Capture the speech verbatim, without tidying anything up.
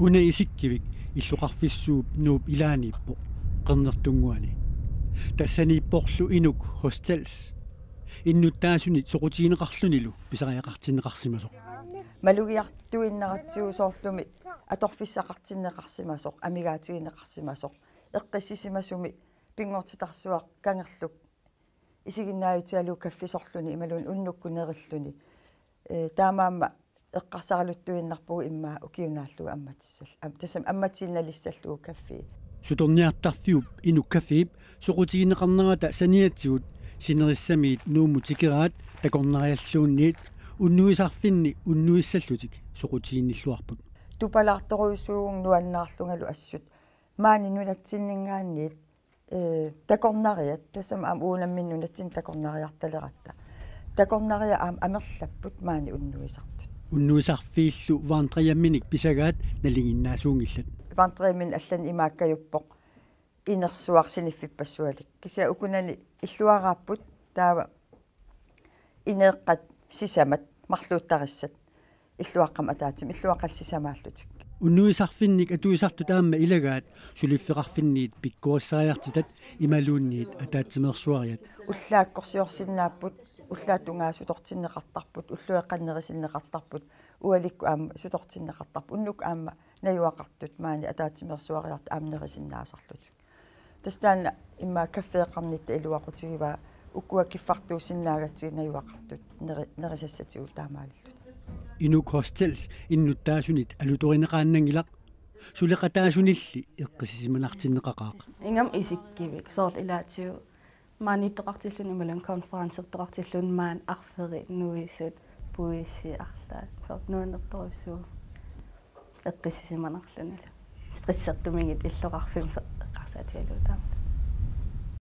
Una Isikkivik illoqarfissuup Nuup ilaaniippoq, Qernertunnguani. Tassaniipporlu Inuk Hostels innuttaasunit soqutigineqarlunilu pisariaqartinneqarsimasoq. Malugiartuinnaratsigu soorlumi atorfissaqartinneqarsimasoq, amigaatigineqarsimasoq, eqqissisimasumi pinngortitarsuaq kangerluk isiginnaajutigalugu kaffisorluni imaluunniit unnukkut nerilluni. Ee, taamaammat eqqarsaraluttuinnarpugut immaqa ukiunaallugu ammatissal-, am-, tassami ammatiinnalissallugu kaffi. Sutorniartarfiup Inuk Cafép soqutigineqarnerata saniatigut sinerissamiit Nuummut tikeraat takornarialluunniit unnuisarfinni unnuissallutik soqutiginnilluarput. Tupalaartorujussuuvugut nuannaarlungalu assut maani nunatsinninngaanniit, ee, takornariat, tassami aamma uunga nammineq nunatsinni takornariartaleratta. Takornariat aamma amerlapput maani unnuisartut. Unnuisarfiillu vandrehjemminik pisagaat nalinginnaasuunngillat. Vandrehjemminik allanik imaakkajuppoq inersuaq siniffippassualik. Kisianni ukunani illuaraapput taava ineeqqat sisamat marluuttarissat illuaqqamik ataatsimik, illuaqqallu sisamaallutik. Unnuisarfinnik atuisartut aamma ilagaat suliffeqarfinniit pikkorissariartitat imaluunniit ataatsimeersuariat. Ullaakkorsiorsinnaapput, ullaap tungaa sutortinneqartarput, ullueqqannerusinneqartarput, ualikkut aamma sutortinneqartarput, unnukkut aamma najugaqartut maani ataatsimeersuariartut aamma nerusinnaasarlutik. Tassa taanna immaqa kaffeeqarnitta iluaqutigivaa, ukua kiffartuussinnaagatsigit najugaqartut neri-, nerisassatigut taamaalillutik. Inuk Hostels innuttaasunit alutorineqaannanngilaq, suleqataasunilli eqqissisimanartinneqaqaaq. Ingammik isikkivik, soorlu ilaatigut maaniittoqartilluni imaluunniit konferencertoqartilluni maani arferit, nuisut, puisi arlaat. Soorlu nuannertorujussuuvoq eqqissisimanarlunilu. Stressertumigit illoqarfimmi eqqarsaatigalugu taama.